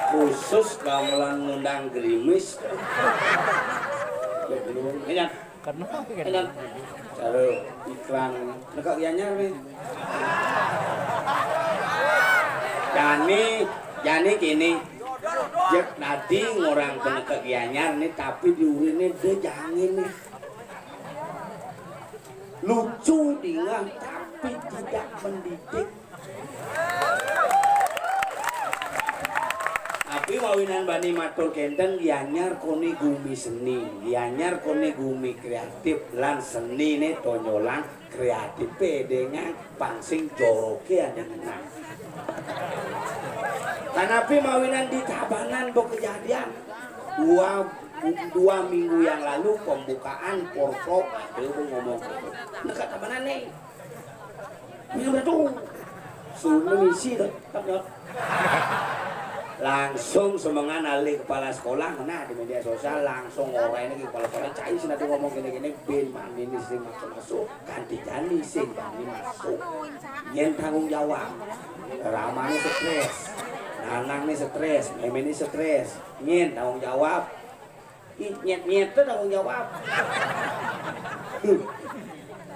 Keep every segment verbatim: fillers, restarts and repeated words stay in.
Khusus gamelan ngundang gerimis. Belum, ingat. Ingat. Cara iklan. Nekak Gianyar nih. Jani, jani kini. Jek tadi ngorang penekak Gianyar nih, tapi diurinnya dia jangin nih. Lucu dingah, tapi tidak mendidik. Tapi mawinan bani matur kenten, Gianyar koni gumi seni, Gianyar koni gumi kreatif, lan senine tonyolang, kreatife dengan pangsing joroke ane ngenang. Tanapi mawinan di Tabanan bo kejadian dua, dua minggu yang lalu pembukaan porto ada bo ngomong gitu. Nekak Tabanan nih. Minum dah tu. Suruh misi tu. Langsung semengan alih kepala sekolah, nah, di media sosial langsung orang ini kepala sekolah cai sih nanti ngomong gini-gini, bin mani ini sing masuk-masuk, ganti jani sing jani masuk. Yen tanggung jawab. Ramane stres. Nanang ni stres, meme ni stres. Yen tanggung jawab. Ih, nyet-nyet tu tanggung jawab.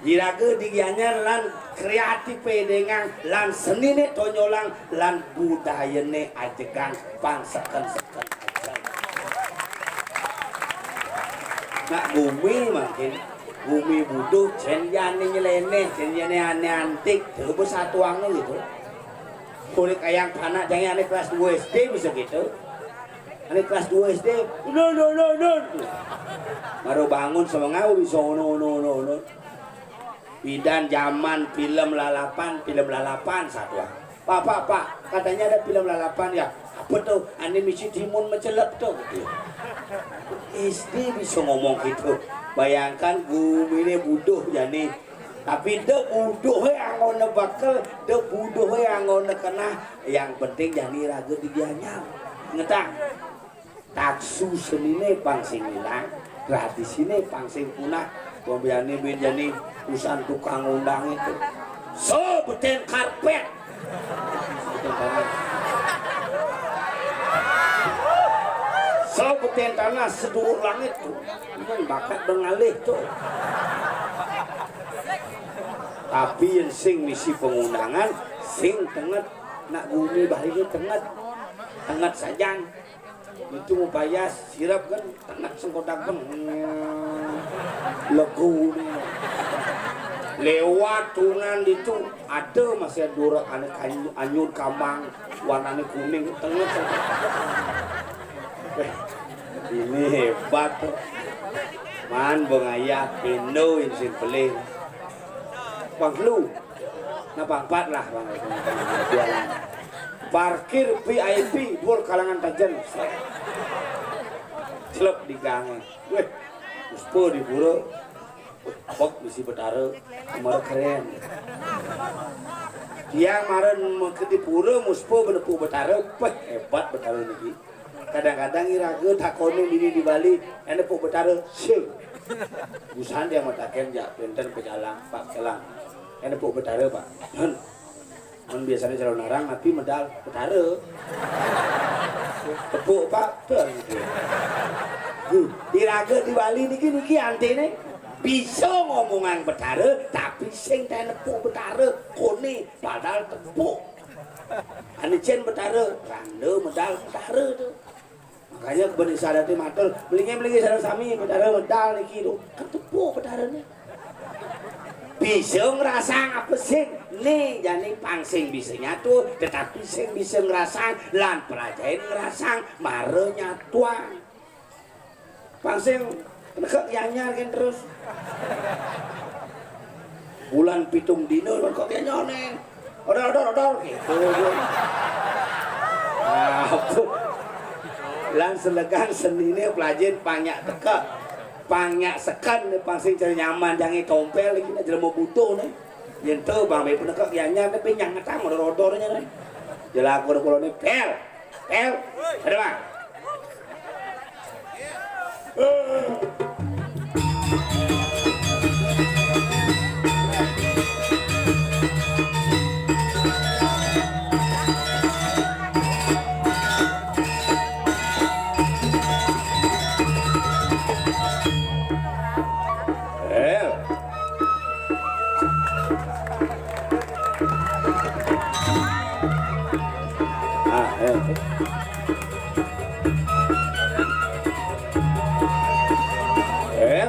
Iraga di Gianyar lan kreatife dengan lan senine tonyolang lan budayane ajegang pang seken-seken aja. Nak gumi makin gumi buduh, jen jani nyeleneh, jen jani ane antik, coba satuange gitu. Kulit kayang panak jangan ane kelas dua S D bisa gitu. Ane kelas dua S D, nun, nun, nun, nun. Baru bangun semengau bisa ono, ono, ono, ono. Bidan zaman film lalapan, film lalapan satuang. Pak, pak, pak, katanya ada film lalapan ya. Apa tuh? Ane misi timun mecelep tuh gitu. S D bisa ngomong gitu. Bayangkan gumine buduh jani. Tapi de buduhe anggone bekel, de buduhe anggone kenah, yang penting jani raga di Gianyar. Ngetah. Taksu senine pang sing ilang, tradisine pang sing punah. Pembiane ben jani usan tukang undang itu. So beten karpet. So beten tanah seduur langit tuh. Kan bakat bengalih tuh. Tapi yang sing misi pengundangan, sing tenget, nak gumi bahari ini tenget. Tenget sajang. Itu mau payas, sirap kan, tenget sengkodak pun. Legu ni. Lewat turunan itu, ada masih ada orang anak anyu-, anyur kamang, warnanya kuning, tenget. Eh, ini hebat tuh. Man, bengayah, pindo, insin pelih. Bang Lu. Napa empat lah, Bang. Parkir V I P, dua kalangan tajen. Celep di gang. Weh, muspa di pura. Pok misi Betara. Kemarin keren. Yang kemarin ke di pura, muspa benepu Betara. Weh, hebat Betara niki. Kadang-kadang iraga takone dini di Bali, ene pok Betara, sing. Busan dia mataken jak penten pejalang, Pak Kelang. Ene pok Betara, Pak. Nun. Mun biasanya calon arang, tapi medal Betara. Tepuk, Pak. Tuh, gitu. Huh, iraga di Bali niki, niki antene bisa ngomongan Betara, tapi sing tak nepuk Betara, kone padahal tepuk. Ane cen Betara, randa medal Betara tuh. Makanya kebening sadate matur, belinge-belinge sareng sami Betara medal niki tuh. Kan tepuk Betarane. Bisa ngrasang apa sing? Né jani pang sing bisa nyatu, tetapi sing bisa ngrasang lan prajain ngrasang mara nyatuang. Pang sing nekek Gianyar kan terus. Bulan pitung dina nekek Gianyar, Néng. Odor, odor, odor, gitu. Apa? Lan selegan seniné prajain pang nyak teka. Pang nyak seken, pang sing cara nyaman, jangé tompél lagi nak jelema butuh né. Yén to bang bé nekek Gianyar né, bé nyak ngetang odor-odornya né. Jelaku kula né, pel. Pel. Ada, Bang. Pel. Ah, eh. Eh.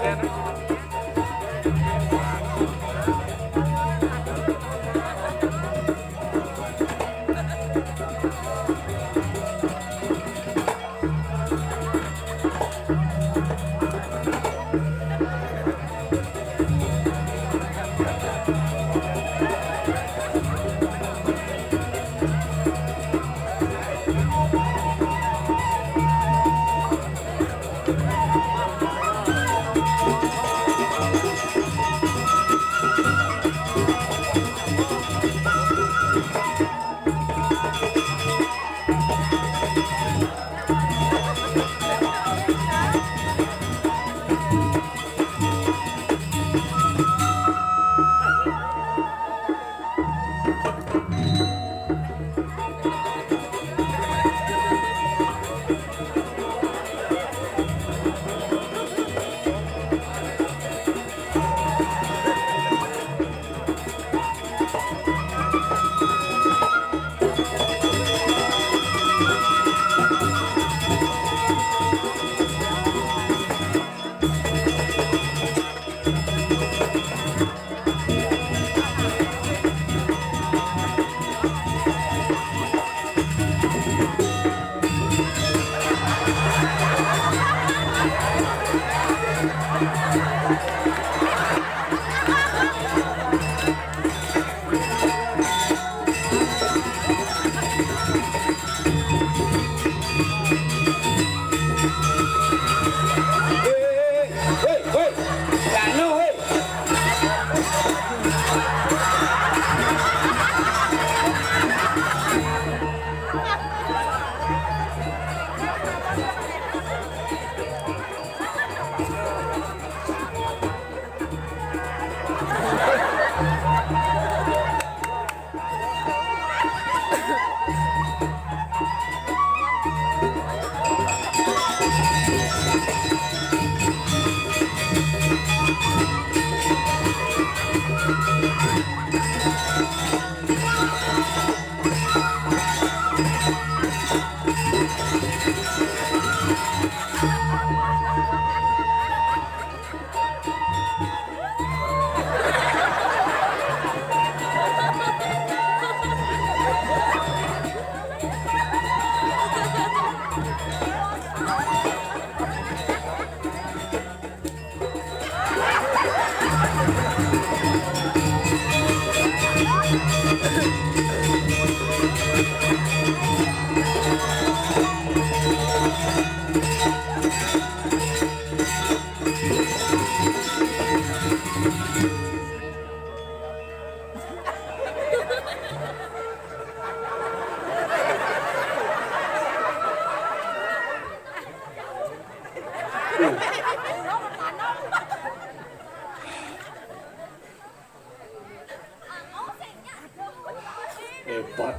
Hébat.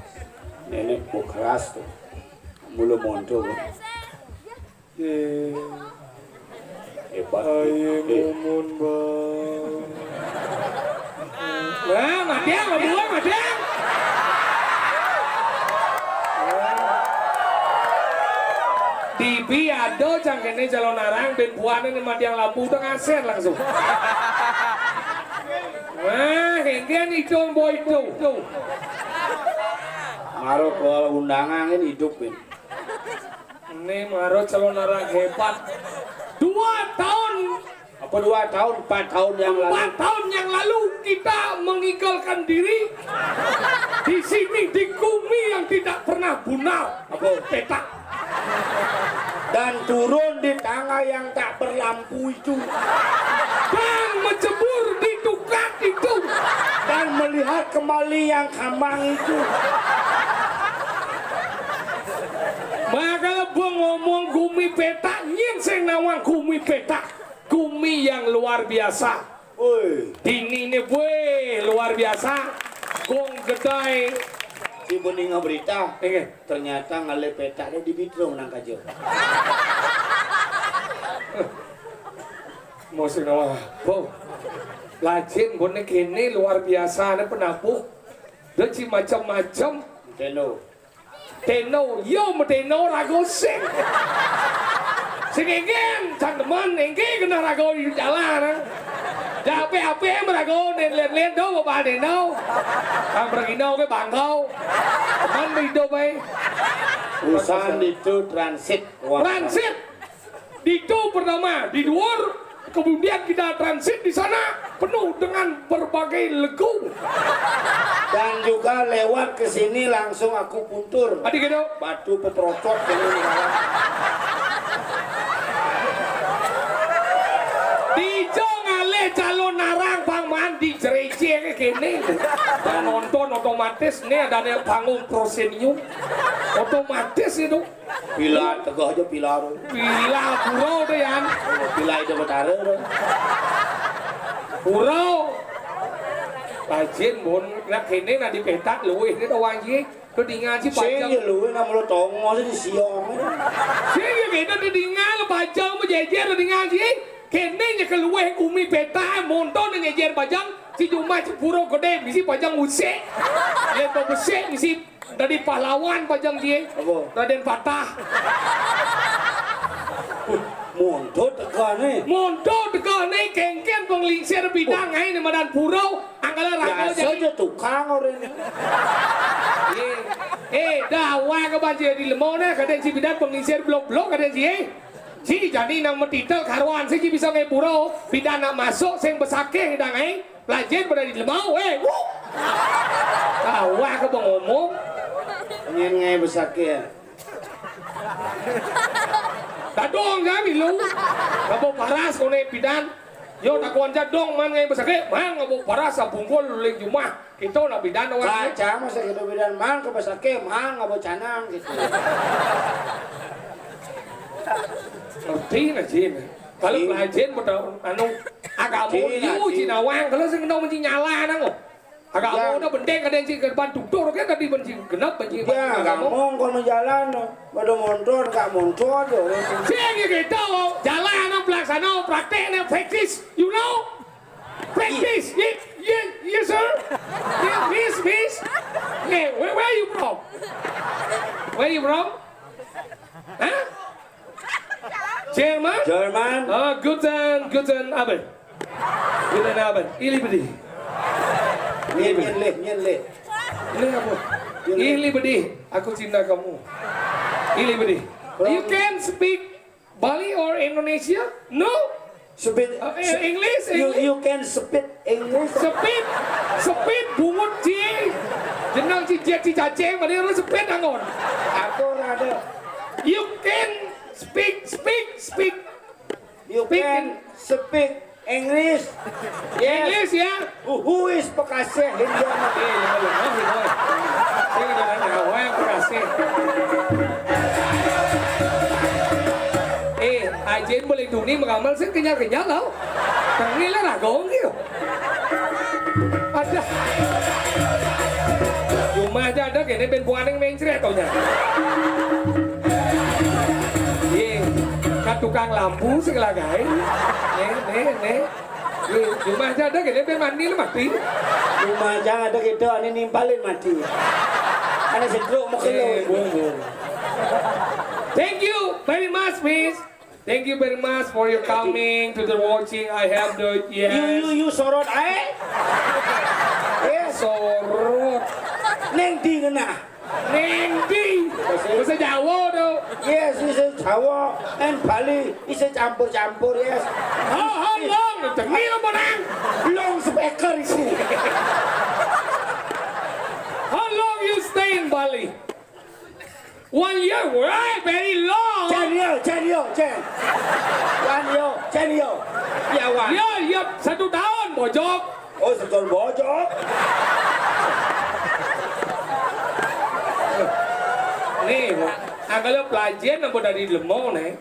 Néné keras to. Mula monto. Eh, hébat. Aye, eh, mumun, Bang. Wah, matiang, matiang, matiang. Dibi ada cang kéné calon arang, bén buané né matiang lampu, udah ngaser langsung. Ah, engken itu, boy itu. Maro kalau undangan kan hidup ini. Ini maro calon orang hebat. Dua tahun, apa dua tahun, empat tahun yang lalu. Empat tahun yang lalu kita mengikalkan diri di sini, di bumi yang tidak pernah bunar. Apa? Petak. Dan turun di tangga yang tak berlampu itu. Dan menjemur di tukad itu. Dan melihat kembali yang kambang itu. Maka lebong ngomong bumi petak, nyen sing nawang bumi petak. Bumi yang luar biasa. Woi. Dini ini, weh, luar biasa. Gong gedai. Ibu ninga berita. Inggih. Ternyata ngalih petak di Bidro menang kajo. Mosing nawa. Bo. Lajin bone kene luar biasa ne penabuh. Dia ci macam-macam. Teno. Teno, yo medeno rago sing. Sing enggen, cang demen, engge kena rago di jalan. Dah ape-ape merago, nen len-len do, bapak deno. Kang pergino ke bangkau. Man berido bae. Usan itu transit. Transit. Ditu pertama, di luar, kemudian kita transit di sana penuh dengan berbagai legu. Dan juga lewat ke sini langsung aku puntur. Adi gitu. Batu peprocot dengan Dijo ngalih calon narang Bang Mandi jerejeng kene. Penonton otomatis nih ada panggung proscenium. Otomatis itu. Pila tegah aja pila tu. Pila pura tu, Yan. Pila itu Betara tu. Pura. Lajin, bon, nak kene nak di petak luwih ni tawang ji. Tu dingan si pajang. Sing je luwih nak mula tongo si di siang. Sing je kene tu dingan pajang bejejer tu dingan si. Kene je keluwih bumi petak, monton ngejer pajang. Si jumah si pura gede, misi pajang usik. Leto besik, misi Dadi pahlawan pajang jie. Apa? Raden Patah. Monto teka ne. Monto teka ne kengken penglingsir bidang ai ne madan pura. Angkala raga biasa jadi je tukang orang ni. Eh, eh, dah awak ke banjir di lemau ne, kadang si bidan penglingsir blok-blok kadang si, eh. Si jani nang metitel karuan si ji bisa ngai pura. Bidan nak masuk sing besakeh dang ai. Lajin pada di lemau, eh, wuh. Awak ke pengomong. Nyen ngai besakeh. Dadong ja milu. Ngabo paras kone pidan. Yo takuan ja dong man ngai besakeh, man ngabo paras sabungkul ling jumah. Kito nak pidan awak. Kaca masa kito pidan man ke besakeh, man ngabo canang gitu. Ngerti na jin. Kalau lajin pada anu agama yu jinawang kalau sing kena menci nyala nang. Agama udah bendeng kadang ci ke depan tutur ke tadi benci genap benci. Ya, agama kau menjalan, pada montor tak montor tu. Sing gitu, jalan nang pelaksana praktek nang praktis, you know? Practice, yes, yes, yes, sir. Yes, miss, miss. Hey, where, where you from? Where you from? Huh? German? German. Ah, guten, guten Abend. Guten Abend. Ili bedi. Nyen, nyen leh, nyen leh. Ini apa? Ili bedi. Aku cinta kamu. Ili bedi. You can speak Bali or Indonesia? No. Speak. Uh, eh, English, you, English. You can speak English. Speak, speak, bungut ci. Jenang ci jet ci cacing, mana orang speak angon. Aku ada. You can speak, speak, speak. You can speak English. Yes. English ya. Who, who is Pekasih Hindia? Eh, jangan lupa, Hindia. Saya jangan awal Pekasih. Eh, ajen boleh tuni mengamal sih kenyal-kenyal tau. Tengil lah ragong gitu. Ada. Cuma aja ada gini ben buaning mencret taunya. Ye, kan tukang lampu segala gai. Nih, nih, nih. Ye, cuma aja ada gini ben mandi lu mati. Cuma aja ada gitu, ini nimpalin mati. Ada setruk muka lu. Eh, bung, bung. Thank you very much, miss. Thank you very much for your coming to the watching. I have the, yes. You, you, you sorot ae. Yes. Sorot. Neng di ngenah. Neng di. Bahasa Jawa tuh. Yes, isih Jawa and Bali, isih campur-campur, yes. How, how long? Demi apa, Nang? Long speaker isi. How long you stay in Bali? One year, why very long? Jan yo, jan yo, jan. Wan yo, jan yo. Ya, wan. Ya, ya, satu tahun, Bojok. Oh, satu tahun Bojok. Nih, angkala pelajaran apa dari lemo nih?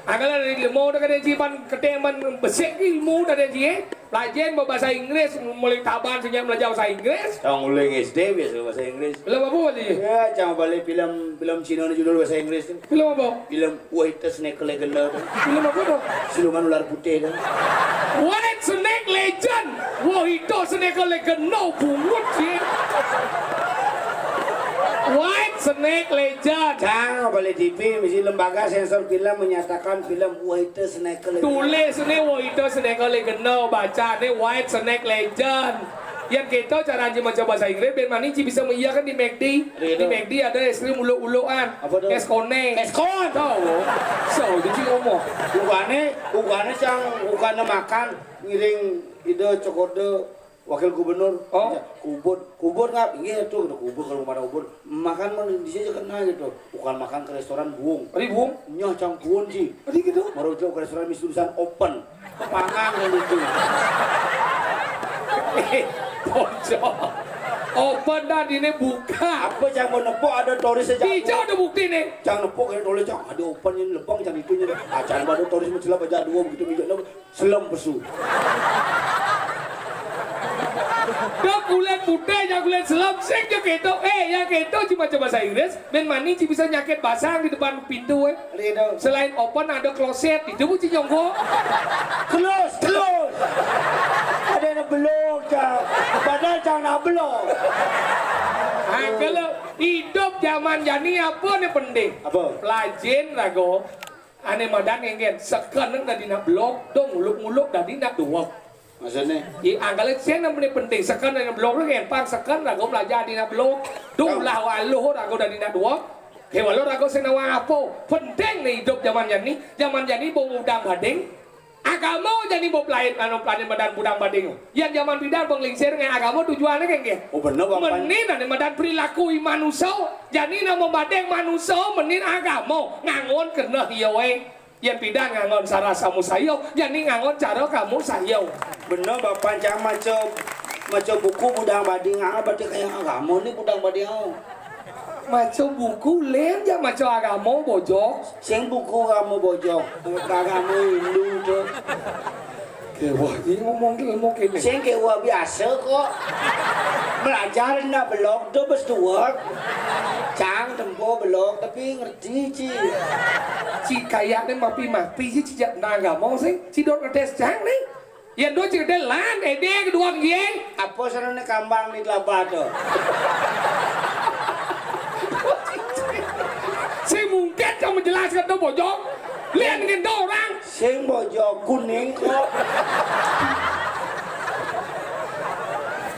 Angkala dari lemo udah kada jipan keteman besik ilmu dari ji. Pelajaran bahasa Inggris, mulai taban senyap belajar bahasa Inggris. Cang uling S D biasa bahasa Inggris. Film apa tadi? Ya, cang balik film, film Cina ni judul bahasa Inggris tu. Film apa? Film White Snake Legend tu. Film apa tu? Siluman ular putih tu. White Snake Legend. Wah, itu Snake Legend no bungut sih. White Snake Legend. Cang balik T V, mesti lembaga sensor film menyatakan film White Snake Legend. Tulis ni White Snake Legend no, baca ni White Snake Legend. Yang kita cara aja baca bahasa Inggris, ben mani ci bisa mengiyakan di McD. Iya, di tuh. McD ada es krim uluk-ulukan. Apa tuh? Es kone. Es kon. Tahu? So, jadi ngomong. Bukannya, bukannya cang, bukannya makan, ngiring ide cokode wakil gubernur. Oh. Kubur, kubur ngap? Iya tuh, kubur kalau mana kubur. Makan mah di sini kena gitu. Bukan makan ke restoran buung. Tadi buung? Nyoh cang buung ji. Tadi gitu? Baru ke restoran mis tulisan open. Pangan yang lucu. Eh, pojok. Open dah, ini buka. Apa cang mau nepuk ada tulis aja. Hijau ada bukti nih. Cang nepuk ada tulis, cang ada open ini lepang, cang itu ini. Acan baru tulis mencelap aja dua begitu minyak. Selem pesu. Dok kulit putih, yang kulit selem, sing je keto. Eh, yang keto cuma coba bahasa Inggris, main mani ci bisa nyakit basang di depan pintu, eh. Selain open ada kloset, itu pun ci nyongko. Close, close. Ada yang belok, cang. Padahal cang nak belok. Ah, kalau hidup zaman jani apa ni penting? Apa? Pelajin rago. Ane madan ngenggen, seken nang dadi nak belok, dong nguluk-nguluk dadi nak duwek. Maksudnya? I angkala sing nang bene penting, seken nang belok lu ngen, pang seken rago melajar dadi nak belok, dong ulah waluh rago dadi nak duwek. He waluh rago sing nawang apa? Penting ne idup zaman jani, zaman jani bong udang bading. Agama jani bong pelain, anu, pelain madan budang bading. Yan zaman pidan penglingsir ngai agama tujuannya kayak gini. Oh, bener, Bapak. Menin ane madan perilaku i manusa, jani nama badeng manusa menin agama ngangon kena iya wae. Yan pidan ngangon cara samu sayo, jani ngangon cara kamu sayo. Bener, Bapak, cang maca, maca buku budang bading, ah, berarti kayak agama nih budang bading, oh. Maca buku, len ja maca agama, Bojok. Sing buku agama, Bojok. Agama Hindu tu. Kewah, ini ngomong ilmu kene. Sing kewah biasa kok. Belajar nak belok tu bestuak. Cang tempo belok, tapi ngerti, Ci. Ci kayaknya mapi-mapi, Ci, ci jak nang agama, sing. Ci dot ngetes cang, nih. Yan do cerita lan, ede kedua ngiye. Apa sarane kambang di kelapa tu? Sing mungkin kamu jelaskan tu, Bojok. Lihat dengan orang. Sing Bojok kuning kok.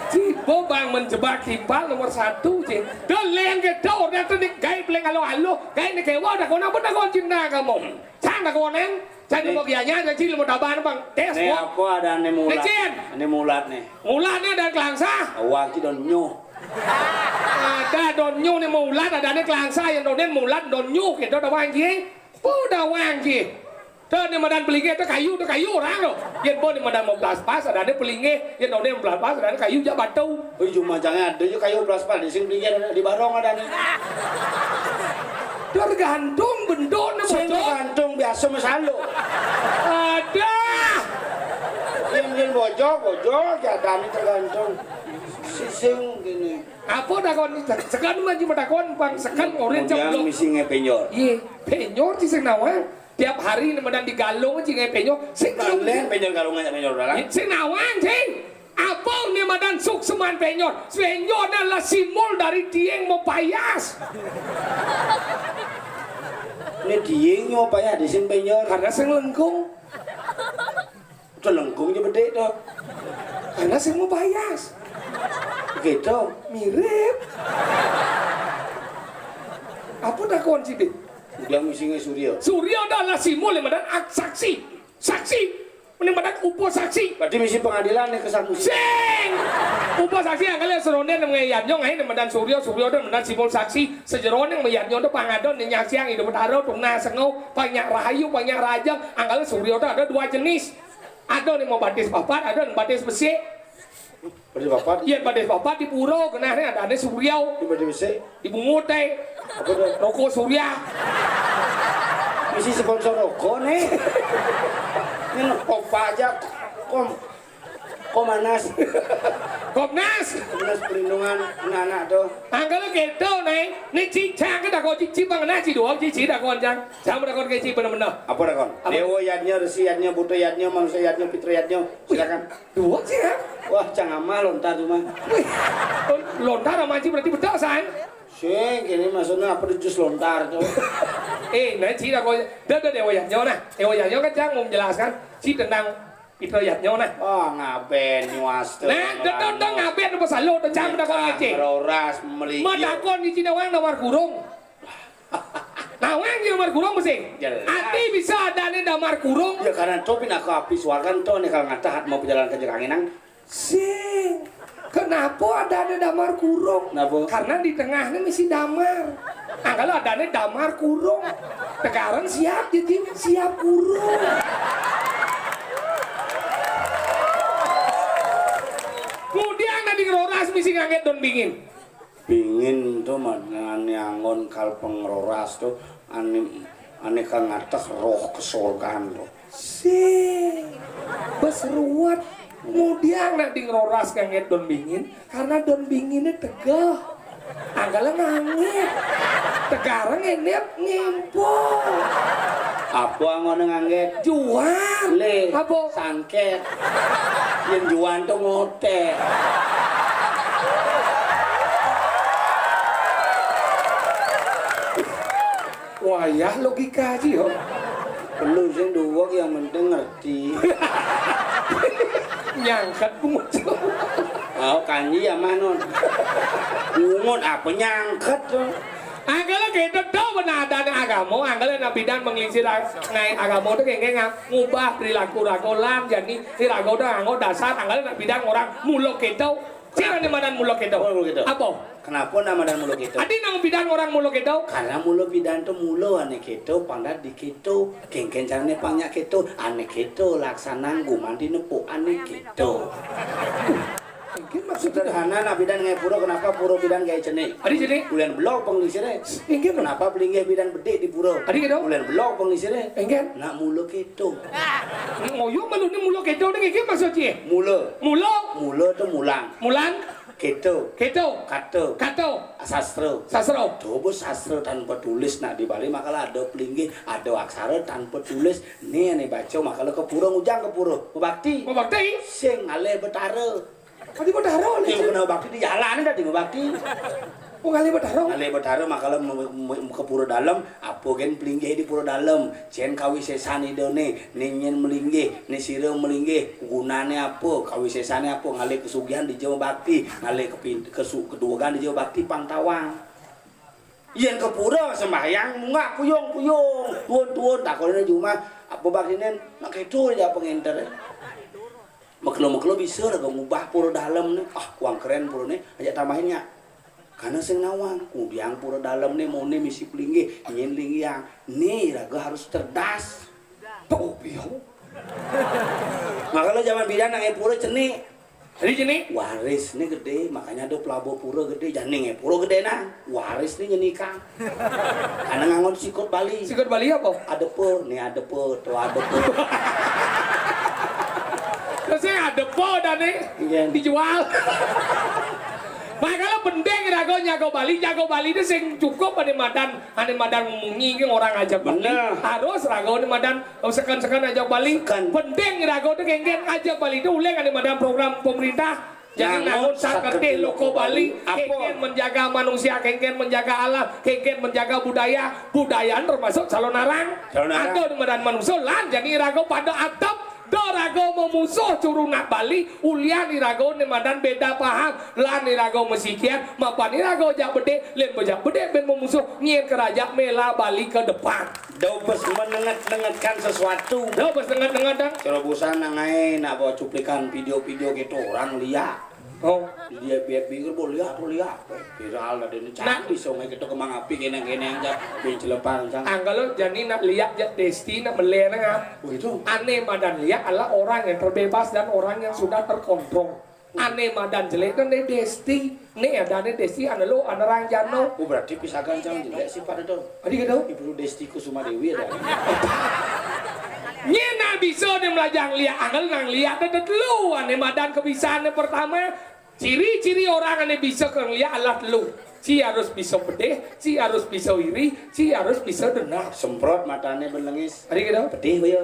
Cibo bang menjebak timpal nomor satu, Cing. Dolen ke dor, dia tu ni gai peleng alo-alo, gai ni kewa dah kau nak pun dah kau cinta kamu. Cang dah kau neng. Cang ni mau kianya, cang cil mau taban bang. Tes ni kok. Apa ada ni mulat? Ni, Cin. Ni mulat ni. Mulat ni ada kelangsa. Awak ci don nyu. Ada don nyu ni mulat, ada ni kelangsa, yang donen mulat, don nyu, kita dah wang ji. Pu dah wang ji. Tu ni madan pelinge, tu kayu, tu kayu orang tu. Yang pun ni madan mau pelas pas, ada ni pelinge, yang donen pelas pas, ada ni kayu jak batu. Oh, cuma jangan ada je kayu pelas pas, di sini pelinge ada, di barong ada ni. Tergantung bentuk ni, sing betul. Tergantung biasa masalah. Ada. Yang, yang Bojok, Bojok, ya, ada ni tergantung. Sising gini. Apa takon ni? Sekarang maju matakon, bang, sekarang orang. Kemudian cap misi ngai penyor. Iya, penyor ci sing nawang. Tiap hari ni madan di galung ci ngai penyor. Sing nawang. Kalian penyor galungan, penyor dalam. Sing nawang, sing. Apa ni madan sukseman penyor? Penyor adalah simbol dari tiang mepayas. Ini diing apa ya di sing penyor? Karena sing lengkung. Udah lengkung aja bedik to. Karena sing mau bayas. Gitu. Mirip. Apa takon sih, Dik? Udah musinge Surya. Surya adalah simbol yang madan ak-, saksi. Saksi. Mending madan upa saksi. Berarti misi pengadilan nih ke saksi. Sing. Upa saksi angkal seronden nang yadnya ngai madan Surya, Surya dan madan simbol saksi. Sejeroning mayadnya udah pangadon nih nyaksiang hidup betara, tungna sengau, banyak rahayu, banyak rajang. Angkal Surya udah ada dua jenis. Ada nih mau batis papat, ada nih batis besik. Batis papat? Iya, batis papat di pura, genah nih ada nih Surya. Di batis besik? Di bungut, eh. Apa tuh? Rokok Surya. Misi sponsor rokok nih. Ini apa aja? Kom, Komanas. Komnas. Komnas Perlindungan Anak-anak tuh. Angkal gitu, nih. Nih, Ci, Cang, kita kau Ci, Ci, Bang, nah, Ci, dua, Ci, Ci, dah, kawan, Cang. Cang, udah, kawan, Ci, bener-bener. Apa dah, kawan? Apa? Dewa yadnya, Resi yadnya, Buta yadnya, Manusia yadnya, Pitra yadnya. Silakan. Dua sih ya? Wah, Cang Amal lontar cuma. Wih, lontar sama Ci berarti betul, say. Sing, ini maksudnya apa di jus lontar tuh? Eh, nah, Ci, dah, kawan. Dah, dah, Dewa yadnya, nah. Dewa yadnya kan Cang mau menjelaskan. Ci tentang Pitra yadnya, nah. Oh, ngaben nyuaste. Nah, dedo dong ngaben apa salah, udah Cang, udah, kawan, ngecek. Roras meli. Madakon di Cina wang nawar kurung. Nawang di damar kurung mesti. Jelas. Ati bisa ada nih damar kurung. Ya, karena to pinaka api suargan to nih kalau ngatahat mau pejalan ke Jekanginang. Sing. Kenapa ada nih damar kurung? Kenapa? Karena di tengahnya misi damar. Nah, kalau ada nih damar kurung. Sekarang siap jadi siap kurung. Kemudian nanti ngeroras misi ngangkat daun bingin. Bingin to mah ane anggon kal pengroras to ane, ane kang ngateh roh kesorgan to. Sing. Bes ruwet. Mudiang nak di ngeroras ngangit daun bingin karena daun binginnya tegeh. Angkala ngangit. Tegarang ngenit ngimpul. Apa anggon ngangit? Juan. Le. Apa? Sangket. Yen juan to ngotek. Wayah logika aja yo. Perlu sing duwek yang penting ngerti. Nyangket bungut. Oh, kanji ya mah non. Bungut apa nyangket tuh? Angkala gitu to benar adanya agama, angkala nak bidan mengelisir ag-, ngai agama tuh kayak nggak ngubah perilaku rago lan jadi si rago tuh nganggo dasar angkala nak bidan orang muluk gitu. Sira nih madan muluk gitu. Oh, muluk gitu. Apa? Kenapa nama dan muluk gitu? Adi nang bidan orang muluk gitu. Karena mula bidan tuh mula ane gitu, pangdat di gitu. Kengken carane pangnya gitu, ane gitu laksanang gumanti nepuk ane gitu. Mungkin maksudnya sederhana, nak bidan ngai pura, kenapa pura bidan gaya cenik? Adi cenik. Bulan belok pengisire. Mungkin. Kenapa pelinggih bidan bedik di pura? Adi gitu. Bulan belok pengisire. Mungkin. Nak mula gitu. Ngoyo malu ni mula gitu ni mungkin maksudnya. Mula. Mula. Mula tuh mulang. Mulang. Keto. Keto. Kato. Kato. Sastra. Sastra. Coba sastra tanpa tulis nak di Bali, makalah ada pelinggih, ada aksara tanpa tulis. Nih, nih baca makalah ke pura, ngujang ke pura. Mebakti. Mebakti. Sing ngalih betara. Tadi betara nih. Yang kena bakti di jalan dah di mebakti. Oh, ngalih betara. Ngalih betara makalah me-, me-, ke pura dalam, apa gen pelinggih di pura dalam. Cen kawisesan idone, ne nyen melinggih, ne sira melinggih, gunane apa, kawisesane apa, ngalih kesugihan di Jawa Bakti, ngalih kepin-, kesu-, keduwegan di Jawa Bakti pang tawang. Yen ke pura sembahyang munggah puyung-puyung, tuun-tuun takone jumah, apa baktine nak kedo aja pengenter. Mekelo-mekelo bisa lah ngubah pura dalem ne. Ah, wang keren pura ne, aja tambahin ya. Karena sing nawang, kudiang pura dalem ne mone misi pelinggih, nyen linggihang. Ne raga harus cerdas. Tuh, piau. Makanya zaman bidan nang pura cenik. Jadi cenik? Waris ne gede, makanya ada pelabo pura gede, jane nge pura gede nah. Waris ne nyenikang. Karena ngangon sikut Bali. Sikut Bali apa? Adepe, ne adepe, to adepe. Terus yang adepe dan ne. Iya. Dijual. Makanya penting rago nyago Bali, nyago Bali itu sing cukup pada madan, ane madan mungi orang ajak Bali. Bener. Harus rago ne madan, oh, seken-seken ajak Bali. Seken. Penting rago itu kengken ajak Bali itu uleng ane madan program pemerintah. Jadi, ngangon saketé loka Bali, apa? Kénkén menjaga manusia, kénkén menjaga alam, kénkén menjaga budaya. Budaya termasuk calonarang. Calonarang. Ada né madan manusia lan jani iraga pada atep, da raga mamusuh curunak Bali, ulian iraga né madan béda paham, lan iraga masikian, mapan iraga jak bedik, lén bajak bedik bén mamusuh, nyén karaja méla Bali ke depan. Da bes menenget-nengetkan sesuatu. Da bes nenget-nenget, dang. Cara bosan nang aé nak bawa cuplikan video-video gitu orang liat. Oh. Liat, biar pikir, "Bo, liat tuh, liat." Viral ada ini. Nah. Cang bisa ngai kita kemang api, kéné-kéné aja. Bin celepang, cang. Anggal lo jani nak liat jak Desti nak melé nang ah. Begitu. Ané madan liat adalah orang yang terbebas dan orang yang sudah terkontrol. Ané madan jelék kan né Desti. Né adané Desti, ané lo, ané ranjana. Oh, berarti pisakan cang jelék sih pada dong. Adi gitu. Ibu Desti Kusuma Dewi ada. Nyén nak bisa né melajah liat, anggal nang liat ada telu. Ané madan kebisané pertama, ciri-ciri orang ané bisa ke liat adalah telu. Ci harus bisa pedih, ci harus bisa iri, ci harus bisa dendam. Semprot matané belengis. Adi gitu. Pedih, ya.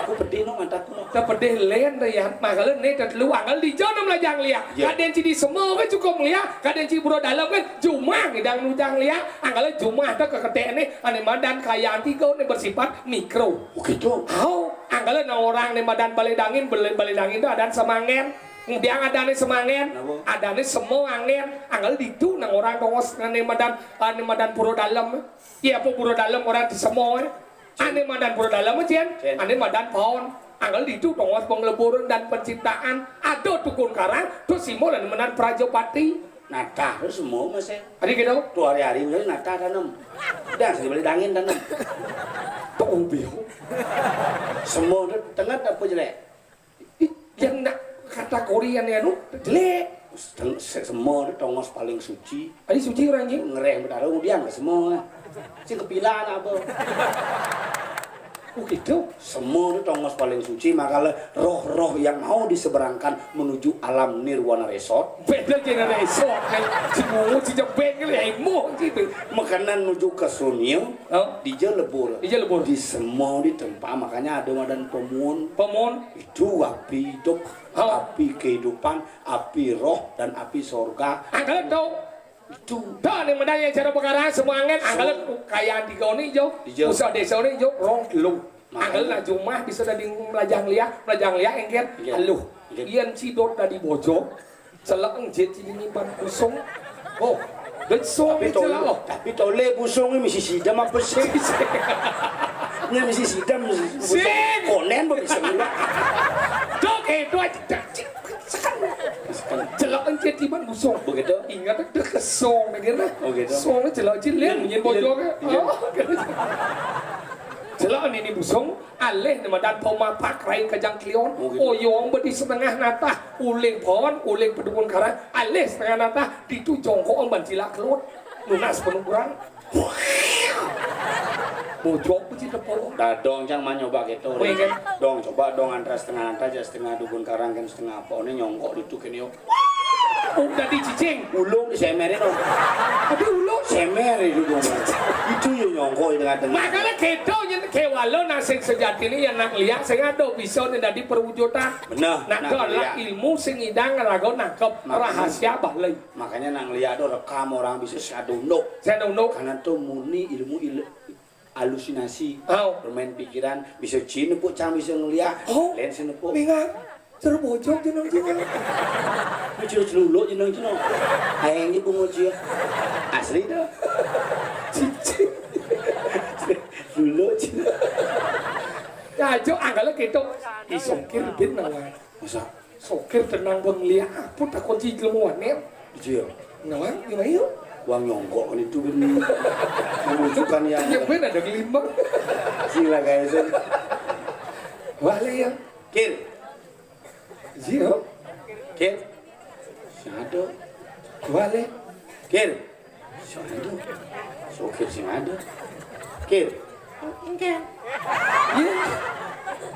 Aku pedih, no, mataku, no. Tepedih lén, Rian. Makala né tetelu anggal dija né melajah liat. Ya. Kadén ci di sema kan cukup liat, kadén ci buruh dalem kan jumah ngidang nujang liat. Anggal jumah té keketék né, ané madan kayaan tiga né bersifat mikro. Oh, gitu. Au, anggal nang orang né madan balé dangin, balé, balé dangin té adan semangén. Kemudian adané semangén, kenapa? Adané sema angén. Anggal ditu nang orang tongos ané madan, ané madan pura dalem. Iya, apa pura dalem orang di sema, eh? Ané madan pura dalem, Cén. Cén. Ané madan paon. Anggal ditu tongos pengleburan dan penciptaan. Ada tukun karang, terus simbol ané madan Prajapati. Natah terus semua, Mas, ya. Adi gitu? Tuh hari-hari mulai natah tanem. Udah, saya beli dangin tanem. Tuh, biu. Semua tuh tengah apa jelék? Ih, yang nak kategori ané anu, jelék. Sem-, se-, semua tu tongos paling suci. Adi suci orang ji? Ngereh betara kemudian ke semua. Sing kepilan apa? Oh, gitu. Semua tu tongos paling suci, makanya roh-roh yang mau diseberangkan menuju alam nirwana resort. Beda jenis resort, kan? Semua si jebek kan, ya, emoh gitu. Makanan nuju ke sunil, oh, dija lebur. Dija lebur. Di semua di tempat, makanya ada madan pemun. Pemun. Itu api hidup, oh, api kehidupan, api roh, dan api sorga. Anggal tau. Itu. Dah, né madan yang cara perkara semua angin, anggal kayaan tiga ni jo. Tiga. Pusat desa ni jo, rong telu. Makanya. Anggal nak jumah bisa dadi melajah liat, melajah liat engker. Iya. Aluh. Iya. Ian cidot dadi bojog. Celek enjit ini ban busung. Oh, dan song tapi celek tole, loh. Tapi tole busung ini mesti sidam apa sih? Ini mesti sidam. Sing. Konen apa bisa ngilak? Dok, eh, dua, cek, cek, cek. Celek enjit di ban busung. Begitu? Ingat ada kesong, mikir lah. Oh, gitu. Song celek enjit, lihat, iya, bunyi bojognya. Iya. Oh, gitu. Celek ini busung. Alih né madan pemapak rain kajang klion. Oh, gitu. Oyong bedi setengah natah, uling pohon, uling pedukun karang, alih setengah natah, ditu jongkok ban cilak kelut. Nunas penuh kurang. Bojog peci tepung. Dah dong, cang mah nyoba gitu. Oh, iya, kan? Dong, coba dong antara setengah natah aja, setengah dukun karang kan setengah apa. Ini nyongkok ditu kene yo. Oh, dadi cicing. Ulung disemerin, oh. Tapi ulung. Semer itu dong. Itu yang nyongkok di tengah-tengah. Makanya kita nyén kewala nasib sejati ini ya nak liat sing ada bisa né dadi perwujudan. Bener, nak liat. Nah, itu adalah ilmu sing idang raga nangkep. Makanya, rahasia balai. Makanya nak liat tuh rekam orang bisa sadunduk. Sadunduk. Karena tuh murni ilmu il-, halusinasi. Oh. Permain pikiran, bisa ci nepuk cang bisa ngeliat. Oh. Lain sing nepuk. Mingat. Cara bojog jeneng ci. Cara celuluk jeneng ci. Aing di bungut ci. Asli dah. Cici. Celuluk ci. Ya, jo, anggalnya gitu. Isongkir bin nawar. Masa? Sokir tenang bang liat apa takon ci jelema wanen. Iya. Nawang, gimana yuk? Wang nyongkok kan itu kan. Membutuhkan yang. Iya, ben ada gelimbang. Sila guys. Wah, le ya. Kir. Iya. Kir. Sado. Wah, le. Kir. Sing ada. Sokir sing ada. Kir. Engké. Iya.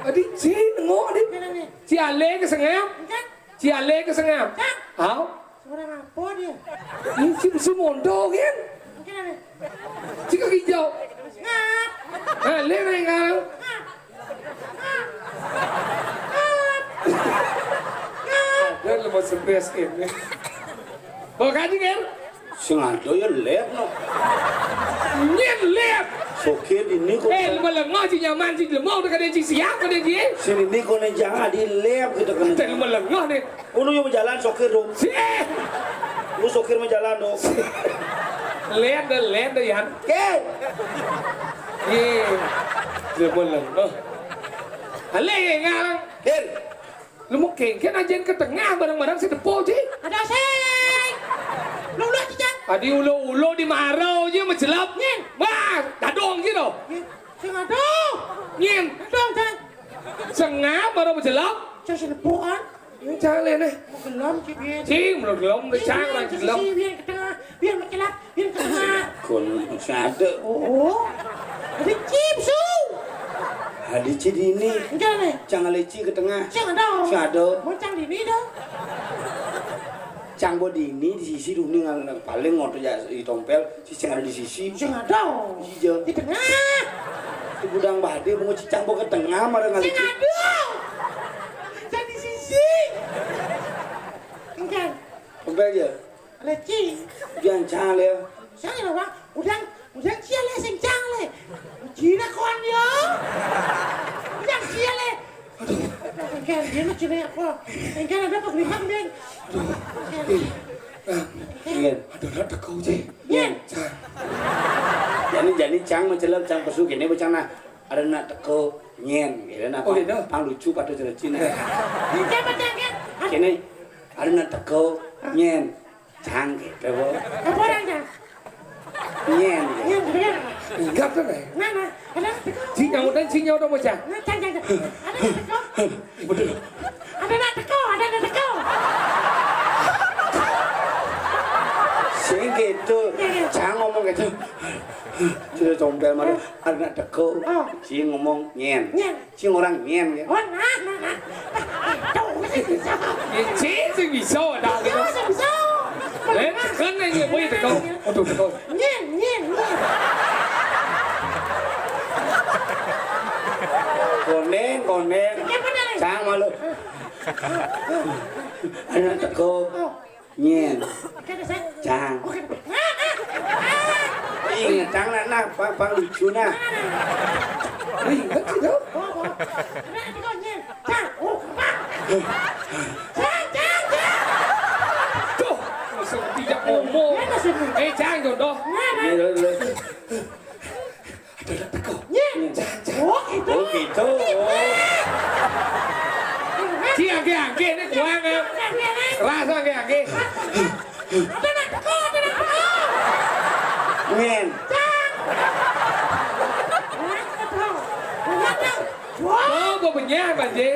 Adi, ci nengok, Adi. Kenapa? Ci alé ke sengap. Engké. Ci alé ke sengap. Cak. Hau. Suara apa dia? Ini ci musuh mondo, kan? Engké kenapa? Ci kaki hijau. Ngap. Alé main kau. Ngap. Ada lepas Bes ini. Bawa kaji, Ger? Sing ada ya lep no. Nyén lep. Sokir ini kok. Eh, malengoh ci nyaman ci lemau, kadén ci siap, kadén ci. Sing ini kok né jangan di lep gitu kan. Teh malengoh né. Unu yang jalan sokir dong. Si. Lu sokir mah jalan dong. Lep deh, lep deh, Yan. Oke. Iya. Dia malengoh. Ale ya ngarang. Ger. Lu mau kéngkén ajén ka tengah bareng-bareng si depo, Ci. Ada sing. Lu, lu, Ci, Cang. Adi ulo-ulo di maro aja majelep. Nyén. Wah, dadong gitu. Nyén. Sing ada. Nyén. Dadong, Cang. Sengap maro majelep. Cang si depo kan. Ini Cang lé né. Mau gelem, Ci, biar. Ci, mau gelem, Ci, Cang, biar, orang Ci, gelem. Ci, biar ke tengah. Biar macelap, biar kena. Kon sadé. Oh. Ada chip su. Ada ci dini. Enggak nih. Cang ada ci ka tengah. Cang ada. Cang ada. Mau cang dini dong. Cang bo dini di sisi duni ngan paling ngoto ya di tompel, si cang ada di sisi. Cang ada. Iya. Di tengah. Di gudang badé mau ci cang bo ka tengah marang ada ci. Cang ada. Cang di sisi. Enggak. Tompel ya. Leci. Jangan cang lé. Cang lé, Bang. Udang, udang cia lé, sing cang lé. Cina kon yo. Udang cia lé. Aduh. Engkén dia mah cina apa? Engkén ada apa gelimang, Bang? Aduh. Iya. Ada nak tekau je. Nyén. Cang. Jani, jani cang mencelep cang pesu gini bocah nah. Ada nak tekau nyén. Gitu nah. Oh, gitu. Pang lucu pada cerita Cina. Siapa cang kan? Kene ada nak tekau nyén. Cang gitu, Bu. Apa orang cang? Nyén. Nyén, bener. Enggak tuh, Bang. Nah, nah, ada nak teko. Ci nyautan, ci nyautan mau cang. Nah, cang, cang, cang. Ada nak teko. Betul. Ada nak teko, ada nak teko. Sing gitu. Iya, iya. Cang ngomong gitu. Sudah tompel malu. Ada nak teko. Oh. Ci ngomong nyén. Nyén. Sing orang nyén ya. Oh, nah, nah, nah. Tuh, sing bisa. Ya, ci sing bisa, ada gitu. Iya, sing bisa. Eh, kan aja, boy, teko. Aduh, teko. Nyén, nyén, nyén. Konen, konen. Iya, bener. Cang malu. Anak teko. Oh. Nyén. Oke, deh, saya. Cang. Oke. Ah, ah, ah. Ingat, Cang, nak, nak, pang, pang lucu, nak. Ingat sih, tuh. Oh, oh. Nah, itu kok nyén. Cang, oh, Pak. Cang, Cang, Cang. Tuh, langsung tidak ngomong. Iya, maksudnya. Eh, Cang, jodoh. Nah, nah. Iya, iya, iya. Ada nak teko. Nyén. Cang, cang. Oh, gitu. Oh, gitu. Ci angge-angge, ini kuang, ya. Rasa angge-angge. Ada nak teko, ada nak teko. Nyén. Cang. Ada nak teko. Ada nak teko. Wah. Oh, gua benyah, Bang Ji.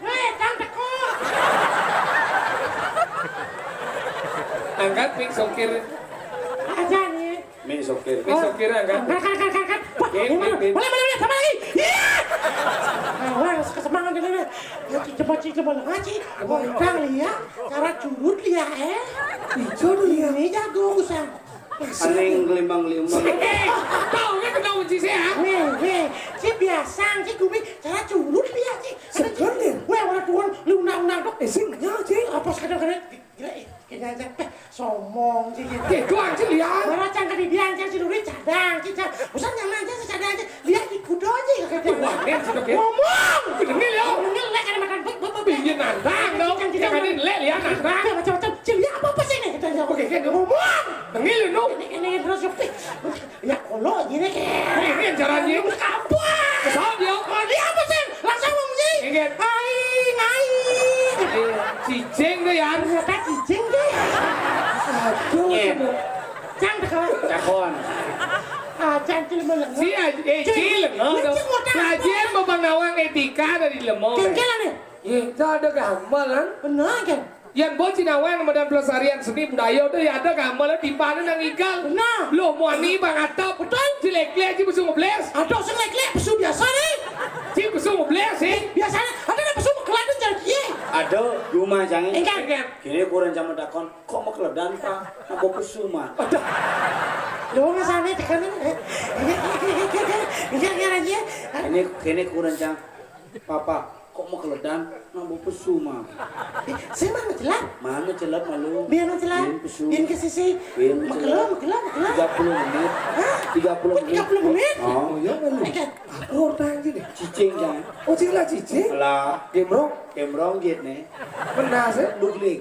Weh, Cang teko. Angkat mik sokir. Aja nih. Mik sokir. Mik sokir angkat. Angkat, angkat, angkat, angkat. Wah, boleh, boleh, boleh, boleh, sama lagi. Iya. Nah, wah, kesemangat ini, nih. Ngaji, coba, Ci, coba, ngaji. Wah, Bang, lihat. Cara curut, lihat, eh. Ini jago, usah. Aning ngelimbang-ngelimbang. Eh, taunya kenal kunci saya. Weh, weh, Ci biasa, Ci gumi, cara curut dia, Ci. Seger, nih. Weh, orang tua, lu undang-undang, dok. Eh, sing, ya, Ci. Apa sekadar-kadar, gila, eh, kayaknya aja, eh, somong, Ci, gitu. Eh, doang, Ci, ya. Orang cang kadi dia, cang si Nuri, cadang, Ci, cang. Usah nyaman aja, si cadang aja. Dia di kudo aja, ya, kata. Wah, men, sudah, men. Ngomong. Bener, ya. Bener, lek, ada makan, bek, bek, bek. Iya, nantang, dong. Cang, cang, cang. Jangan, lek, ya, nantang. Macam-macam, Ci, ya, apa-apa sih, nih, katanya. Oke, kan, ngomong. Tengil lu. Ini, ini terus sepi. Ya Allah, ini kayak. Ini, ini yang caranya. Lu kampung. Kesal dia. Oh, dia apa sih? Langsung ngomong sih. Ingat. Aing, aing. Iya, cicing tuh ya. Ternyata cicing deh. Aduh, iya. Cang tekon. Tekon. Ah, cang cilem. Si aj-, eh, cilem, oh, lu dong. Cing utang. Kajian Bapak Nawang etika dari lemong. Kengkelan ya? Iya, itu ada gamelan. Benar kan? Yan bocin awén madan pelestarian seni budaya tuh ya ada gamelan di mana nang igal. Benar. Loh, mau ani bang atap. Betul. Cilek-cilek aja besok ngebles. Aduh, sing lek-lek, pesu biasa nih. Ci besok ngebles sih. Biasanya, ada nang pesu mekeladan jadi iya. Ada, di rumah jangan. Enggak. Enggak. Kini kurang sama dakon, kok mekeladan, Pak? Aku pesu, mah. Aduh. Lo nggak sana tekanan, eh. Enggak, enggak, enggak, enggak. Ini, kini kurang cang. Papa, Kok makeledan, nganggo pesu, Mam. Eh, sing mana celap? Mana celap malu? Biar mana celap? Biar pesu. Biar ke sisi. Biar celap. Makelo, makelo, makelo. Tiga puluh menit. Hah? Tiga puluh menit. Tiga puluh menit? Oh, iya, malu. Oke. Aku orang tanya nih. Cicing, jangan. Oh, cicing lah, cicing. Lah. Gembrong. Gembrong, gitu nih. Benar, sih. Dugling.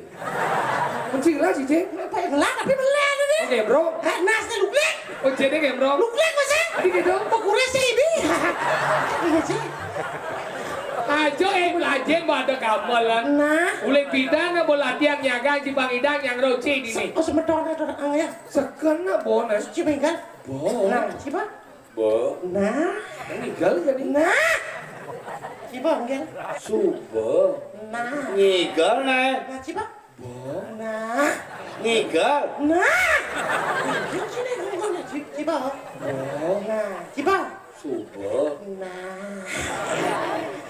Mencing lah, cicing. Apa yang ngelak, tapi melek ini. Oke, bro. Eh, nas nih, dugling. Oh, jadi gembrong. Dugling, masih. Tadi gitu. Kok kurus sih ini? Iya, sih. Aja, eh, belajar pada kamu lah. Nah. Ulih pidan, bola tiang nyaga, jibang idang, yang roci di sini. Oh, semeton, ada orang, ya. Sekena, bones. Cibengkal. Bo. Nah, ciba. Bo. Nah. Ngigel jadi. Nah. Ciba, enggak. Suba. Nah. Ngigel, nah. Nah, ciba. Bo. Nah. Ngigel. Nah. Nah, sini, ngigel, nah, ci-, ciba. Bo. Nah, ciba. Suba. Nah.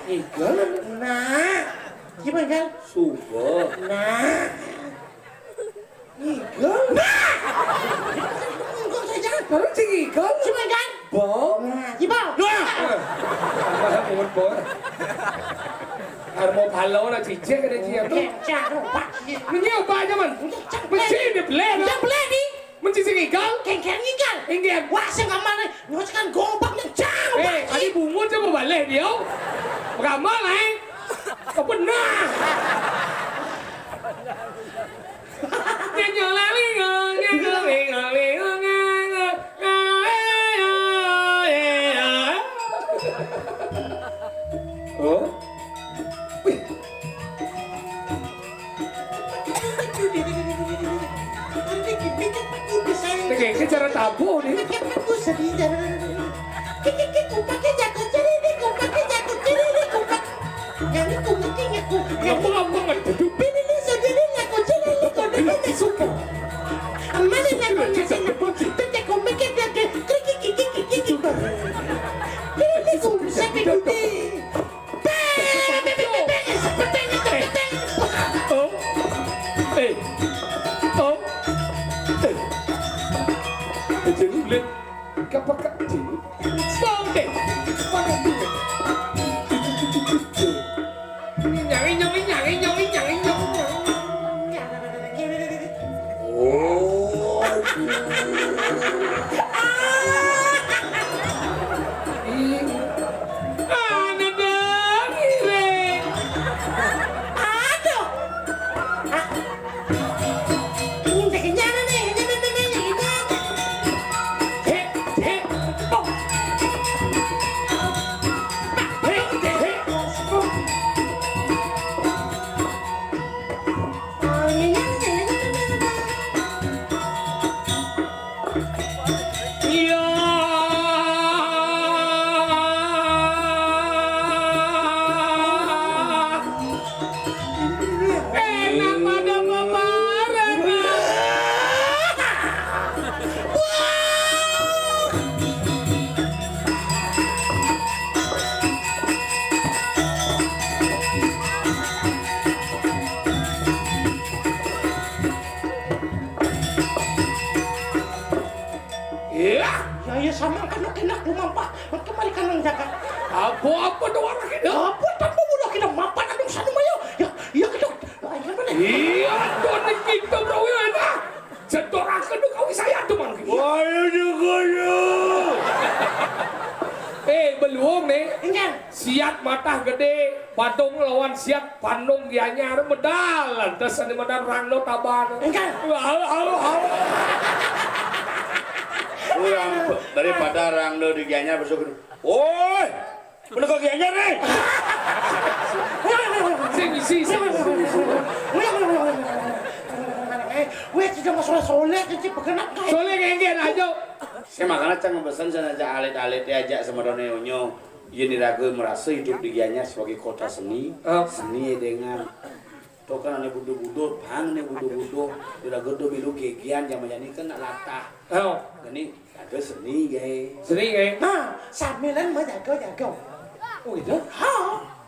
Ngigel. Nah. Ciba, enggak. Suba. Nah. Ngigel. Nah! Kok saya jangan? Baru sing ngigel. Cuma kan? Bo. Nah, gimana? Nah! Eh, malah pungut, Bo. Arep mau balo lah, jijik kena dia tuh. Oke, jangan lupa. Ini apa aja, Man? Udah, cang, Mesti beli. Dia beli, nih. Mesti sing ngigel. Kengkeng ngigel. Inggih. Wah, sing aman, nih. Nyucikan gobak, nih, cang, Eh, lupa. Tadi bungut coba balik dia. Gamal, eh. Apa nah? Oh? Wih. Oke, ini cara tabuh nih. Ngomong apa nggak duduk? Pilih nih, saudara, lagu cerita. Pilih suka. Mana yang mau ngasih? Tete komik yang dia ke-, klik, klik, klik, klik, klik. Pilih nih, saya pilih. Beng, beng, beng, beng, beng, beng, beng, beng. Oh. Eh. Oh. Eh. Eh, jadi ulit. Kapakak dulu. Bau deh. Pakai dulu. Nyari, nyari, nyari, nyari, nyari, nyari. Oh. Anak dong, Ire. Aduh. Enak pada bebarengan. Iya. Ya, ya, sama kan, oke, nak, lu mampa. Oke, mari kan, nang jaga. Apa, apa doang lagi dah? Apa tanpa mudah kita mapan anu sanu mayo? Ya, iya, kita. Ayo, mana? Iya, tuh, nih kita, bro, ya, nah. Setorakeun tuh kawin saya tuh, Mang. Waduh, waduh. Eh, belum nih. Enggak. Siat matah gede, Badung lawan siat Bandung Gianyar medal. Lantas anu medal Rangdo Taban. Enggak. Halo, halo, halo. Kurang daripada Rangdo di Gianyar besok. Woi, bener kok Gianyar nih. Sing isi, sing isi. Eh, weh, sudah masalah soleh, kecil begenak, guys. Soleh ngenggen aja. Saya makanya cang pesan sana aja alit-alit ya, ajak sama Done Onyo. Yén iraga merasa hidup di Gianyar sebagai kota seni, oh. Seni dengan. Tuh kan ané buduh-buduh, pang ané buduh-buduh. Iraga tuh milu gégian jaman jani kan nak latah. Oh. Jani ada seni gaé. Seni gaé. Nah, sambilan mah jago-jago. Oh gitu? Ha.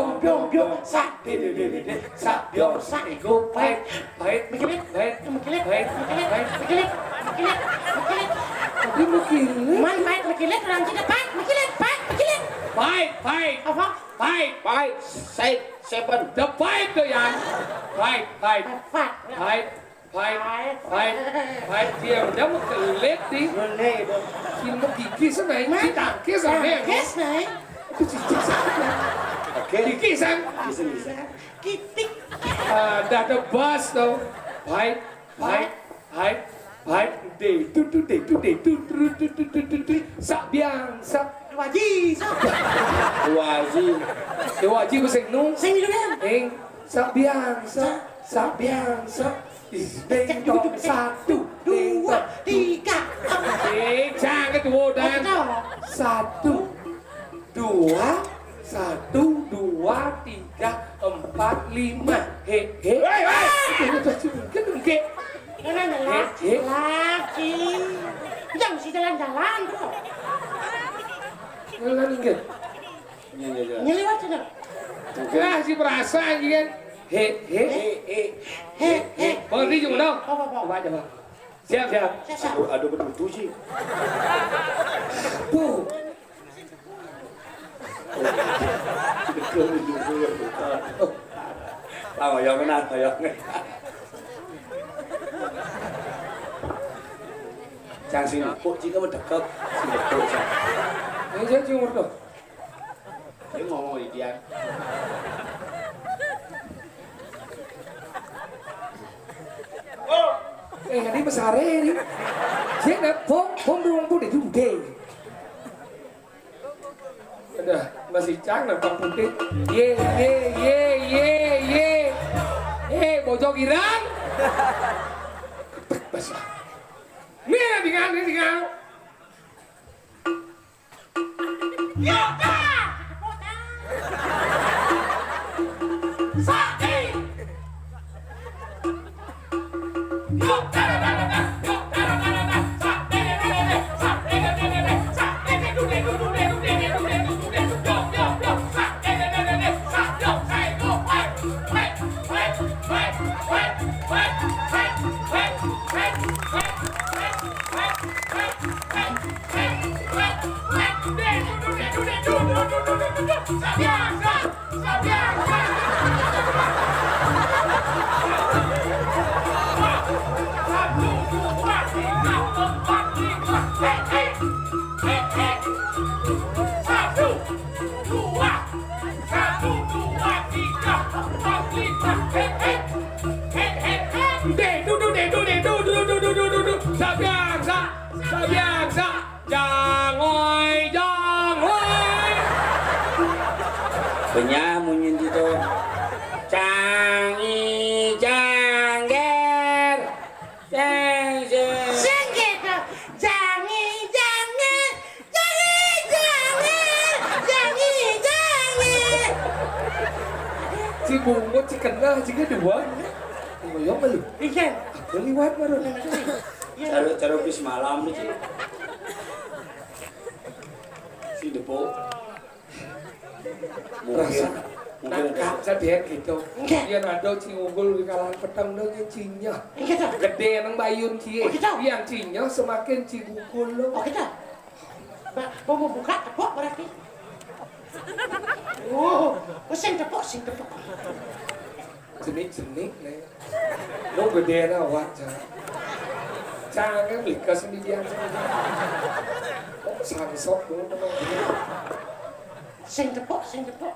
biong, biong, biong. Sak, dede, dede, dede. Sak, biong, sak, iku, pait, pait, Mikilit, pait, mikilit, pait, mikilit, pait. mikilit, mikilit. Tapi mikilit. Man, pait, mikilit, orang Cina, pait, mikilit, pait, mikilit. Pait, pait, Apa? pait. Five, six, seven. The pait to yan. Pait, pait, Fat. pait, pait, pait, pait. Dia udah mau kelit di. Boleh dong. Kita kikis sana, kita kis sana. Yes, nih. Aku cicik sana. Oke. Kiki sang. Bisa, bisa. Kitik. Ah, dah ada bass tau. Baik, baik, baik, baik. Deh, tu, tu, deh, tu, deh, tu, tu, tu, tu, tu, tu, tu. Sak biang, sak. Waji, sak. Waji. Eh, waji ku sing nu. Sing nu kan? Ing, sak biang, sak, sak biang, sak. Ih, ding dong, satu, ding dua, dong, tiga, empat. Eh, jangan tuh, Dan. Oke, dong. Satu, dua, satu, dua, tiga, empat, lima. He, he. Hei, hei. Itu, itu, itu, itu, itu. Ini adalah laki. Jangan mesti jalan-jalan tuh. Jalan, ingat. Iya, iya, iya. Nyeliwat sana. Lah, si perasa, iya kan? He, he, he, he, he, he. Berhenti juga, dong. Apa, apa? Coba, coba. Siap, siap. Siap, siap. Aduh, aduh, betul tuh sih. Tuh. Tahu ya, benar, tahu ya. Cang sing kok jika mendekat, sing kok, Cang. Ini saya cium tuh. Dia ngomong di dia. Eh, ini besar ini. Saya nggak bom, bom belum pun itu deh. Udah, masih cang nampak putih. Ye, ye, ye, ye, ye. Eh, bojong irang. Ketek basah. Nih, tinggal, nih, tinggal. Yoga! Sakti! Satu, dua, satu, dua, tiga, empat, lima. Hei, hei. Hei, hei, hei. Deh, duduk, deh, duduk, deh, duduk, duduk, duduk, duduk, duduk. Sabian, sa, sabian, sa. Jangoi, jangoi. Kenyah munyin gitu. Cangi, jangger. Sing, sing. Sing gitu. Jangi, jangi, jangi, jangi, jangi, jangi. Si bungut, si kena, si kedua. Ngoyong lu. Iya. Aku liwat baru. Iya. Cara, cara bis malam nih, Ci. Si Depo. Mungkin, rasa mungkin ada. Nangkap saja gitu. Enggak. Dia nado cing unggul di kalangan petang dong yang cinya. Enggak, tuh. Gede nang bayun cie. Oh, gitu. Yang cinya semakin cigukul lo. Oh, gitu. Ba-, mau buka tepuk berarti. Oh, oh, sing tepuk, sing tepuk. Jenik-jenik, Neng. Lo gedéna awak, Cang. Cang, kan likas ini dia. Oh, sangsok dulu, teman. Sing tepuk, sing tepuk.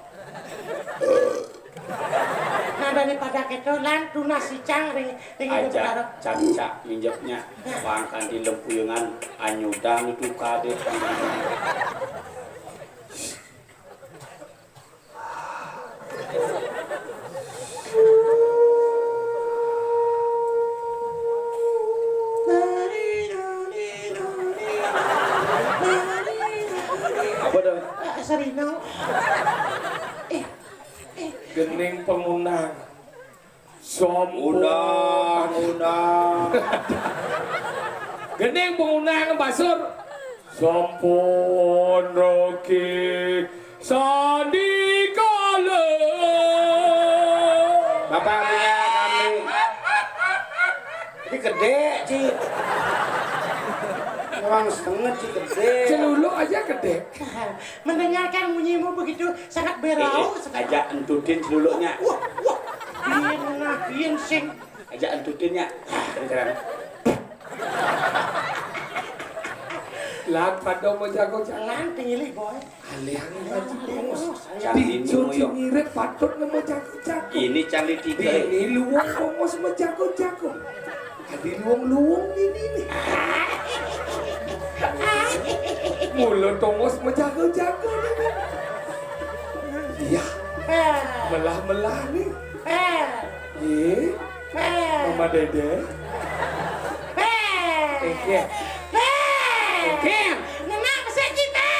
Nah, daripada gitu, lan tunas si Cang ring, ring. Aja, Cang, Cak, minjepnya. Nah. Pangkan di lempuyangan, anyudang itu kadé. Apa dah? Eh, Sarino. Eh, eh. Gening pengundang. Sompun. Undang, undang. Gening pengundang, Basur. Sampun rokik sandikala. Bapak punya kami. Ini gedé, Ci. Memang setengah, Ci, gedé. Celuluk aja gedé. Mendengarkan bunyimu begitu sangat berau sekali. Eh, eh, aja entutin celuluknya. Wah, wah. Biyen nah, biyen sing. Aja entutin ya. Terus terang. Lan padha mau jago jalan. Lan pilih, Boy. Liang ngaji bongos. Candi Dijo nuyuk. Cimirip patut nama jago-jago. Ini candi tiga. Ini luwung bongos sama jago-jago. Adi luwung-luwung ini nih. Mula tongos sama jago-jago ini. Iya. Melah-melah nih. Eh. Mama Dede. Eh. Oke. Eh. Oke. Ngenak besar kita.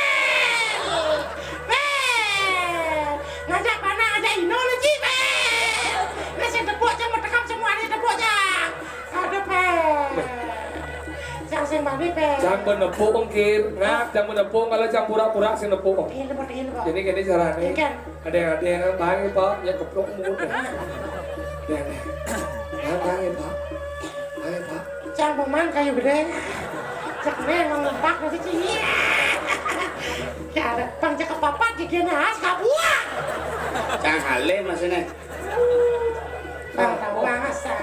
Eh. Ngajak panak, ngajak ino lu, Ci, eh. Nasi tepuk, Cang, metekam semua ni tepuk, Cang. Aduh, Pe. Cang sing mandi, Pe. Cang benepuk, Kir. Nah, cang benepuk, kalau cang pura-pura sing nepuk. Iya, lepot, iya, lepot. Jadi, gini caranya. Iya, kan? Ada yang, ada yang bang, Pak, ya keplok mulut. Ada yang, bang, bang, Pak. Bang, Pak. Cang peman kayu gede. Cak memang lempak masih cini. Ya ada pang cakap papat gigi nas kabuang. Cang halé maksudnya. Bang, tahu banget, Sang.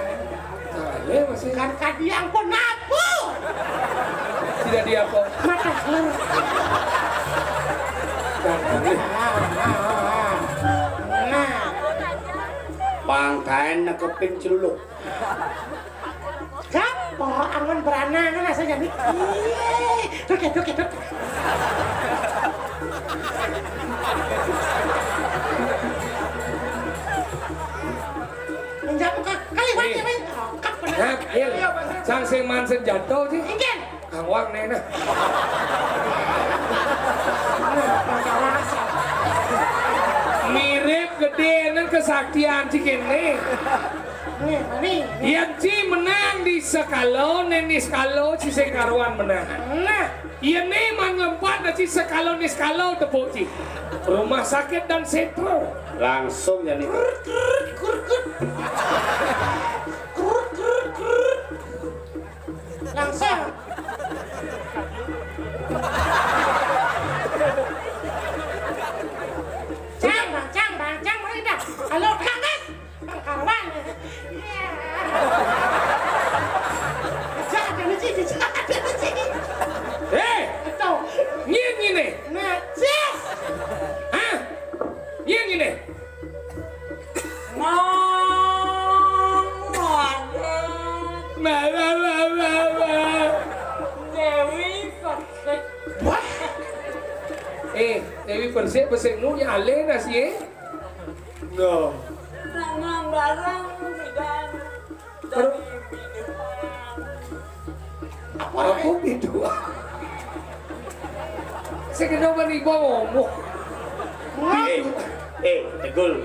Nah, iya, masih. Kan kadi ampun napu. Tidak diapa. Mata lu. Jangan. Nah. Pangkain nekepin celuluk. Gapo angon beranangan asa jadi. Ih, tuh, tuh, tuh. Menjam ke kali wajah, eh, wajah. Nah, iya. Sang sing man senjata sih. Inggih. Kang Wang nih, nah. Mirip gedé nang kesaktian sih kene. Nih, nih. Yén ci menang di sekalo, né niskalo ci sing karuan menang. Nah. Yén né man lempat, né ci sekalo niskalo tepuk ci. Rumah sakit dan setro. Langsung jadi. Krut, krut, krut, krut. Krut, krut, krut. Langsung. Cang, bang, cang, bang, cang, mari dah. Halo, Kang, kan? Bang Karwan. Iya. Jangan ada rezeki, jangan ada rezeki. Eh, betul. Nyén nyén né? Najis. Hah? Nyén nyén né? Ngong, ngong. Nah, nah, nah, nah, nah. Dewi Persik. Wah. Eh, Dewi Persik, Persik nu ya alé nasi, eh? No. Nang, nang barang, bidan. Terus? Dari biduan. Apa biduan? Sing kena ban ibu ngomong. Eh, eh, Tegul.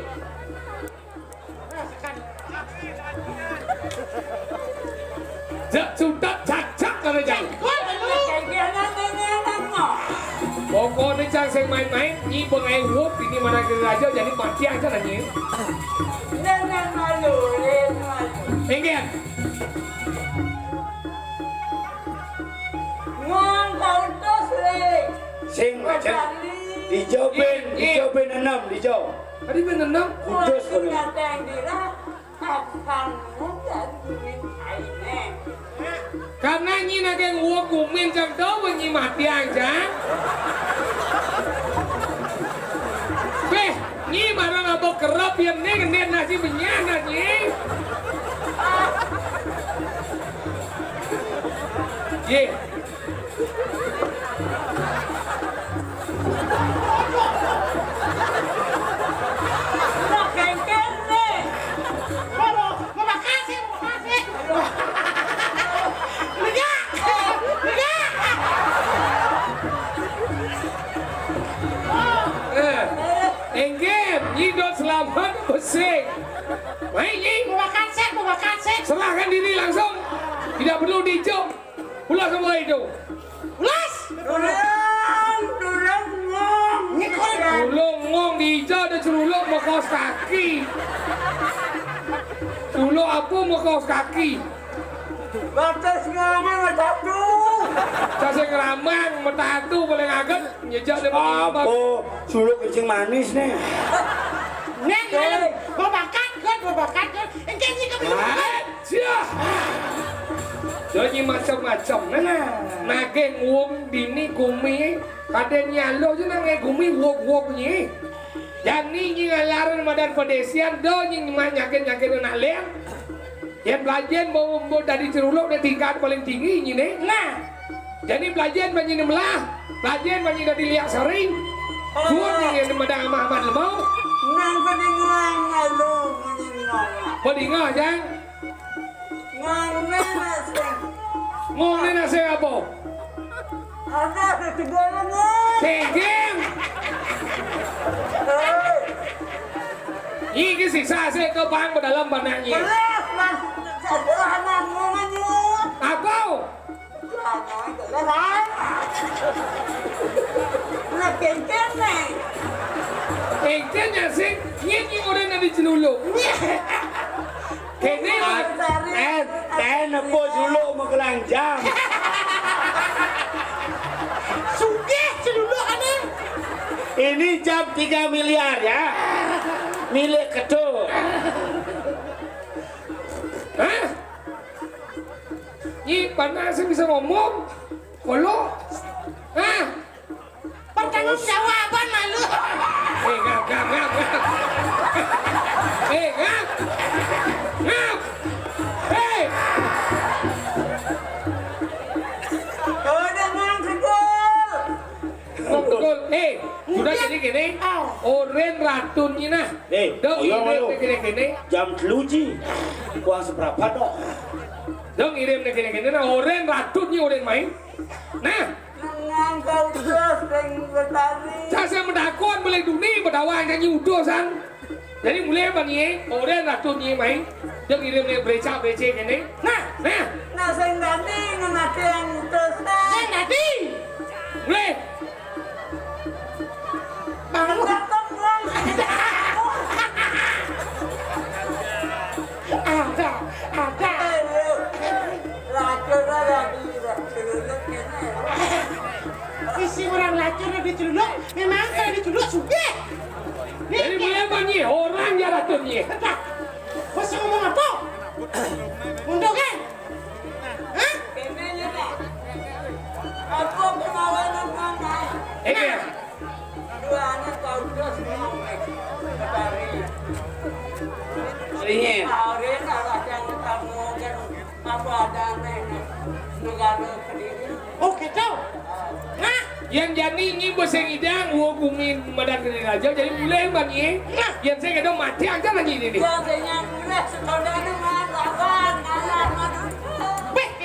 Jak sudat cacak karo jang. Pokoknya cang sing main-main, nyi bengai wup, ini mana kira aja, jadi mati aja lah nyi. Inggih. Ngong kautus, Ling. Sing macam dijawabin, dijawabin enam, dijawab. Tadi ben enam. Kudus bener. Karena nyi naging wong kumin cang tau nyi mati aja. Beh, nyi marang apa kerep ya ning ngendit nasi benyan nasi. Ye. Eh, inggih, nyidot selamat besik. Baik, Nyi. Buka kasek, buka kasek. Serahkan diri langsung. Tidak perlu dijuk. Ulas apa itu? Ulas. Tulung, tulung ngong. Ngikut. Tulung ngong di ija ada celuluk makaos kaki. Celuluk apa makaos kaki? Batas ngomé matatu. Cacing ramang matatu paling aget nyejak lima. Apa? Celuluk kencing manis nih. Neng, neng, mau makan, gue mau makan, gue. Engke ini kami. Aja. Do nyi macem-macem, nah. Nah. Nagih wong dini gumi, kadén nyalo ja nang gumi wog-wog nyi. Jani nyi ngalarin madan padésian, do nyi ma-, nyakit-nyakit anak léang. Yén belajen mau, mau dadi celuluk dé tingkat paling tinggi nyi né. Nah. Jani belajen ban nyi né melah, belajen ban nyi dadi liak sari. Suruh nyi yén madan amah-amah lemau. Nang padingeh malu, padingeh. Padingeh, Jang. Ngone nasing. Ngone nasing apa? Ada setegalan, Wan. Kéngkéng. Hei. Iki sisa sih ke bang bedalem banaknyi. Belas, Mas. Satu anak ngone nyuwun. Apa? Jangan, belas, Mas. Nah, kéngkéng, nih. Kéngkéng nasing, nyén nyén orang nadi celuluk. Kéné, Mas. Eh, téh nepo dulu mau kelanjang. Sugih celuluk ané. Ini jam tiga miliar ya. Milik ketul. Hah? Nyi, panas bisa ngomong. Kolo. Hah? Pertanggungjawaban malu. Eh, ngap, ngap, ngap, ngap. Eh, ngap. Ngap. Hei. Udah, Mang Sekul. Mang Sekul. Eh, sudah jadi gini. Orén ratunnyi nah. Eh, dong, irip gini-gini. Jam telu ji. Kurang seberapa, Dok? Dong, irip gini-gini. Nah, orén ratunnyi, orén main. Nah. Nang kautus sing betari. Sasa medakon boleh duni bedawai nyanyi utusan. Jadi mulai apa nih? Orén ratunnyi main. Dong irip nih bereca-berece kéné. Nah, nah. Nah, sing dadi ngenake yang utus. Sing dadi. Mulai. Baru. Ada, ada. Isi orang lacur diceluluk, memang kalau diceluluk sugih. Jadi mulai apa nih? Orang ya ratunnyi. Entah. Bos ngomong apa? Mundur kan? Hah? Ini ya. Ringin. Oh, gitu. Nah, yang jani ini bos yang idang, wo kumin madan gede raja, jadi mulai bang ye. Nah. Yang saya kata mati aja lagi ini nih. Yang saya mulai sekolah ini mah lawan, lawan, lawan.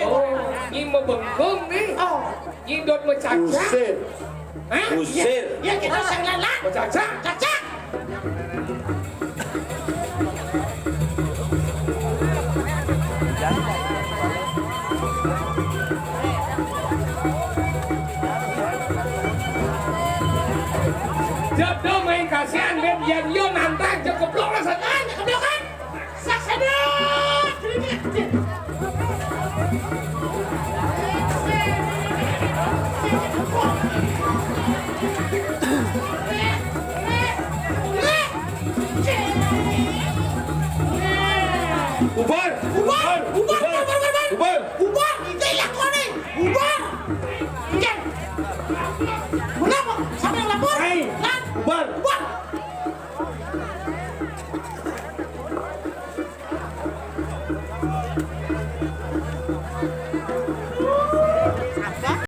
Oh, ini mau bengkong nih. Oh. Nyidot mecacak. Usir. Hah? Usir. Ya, kita usir lala. Mecacak. Cacak. Jodoh main kasihan, Ben. Yan yo nantang, cekeplok lah, Satan. Cekeplokan. Saksana!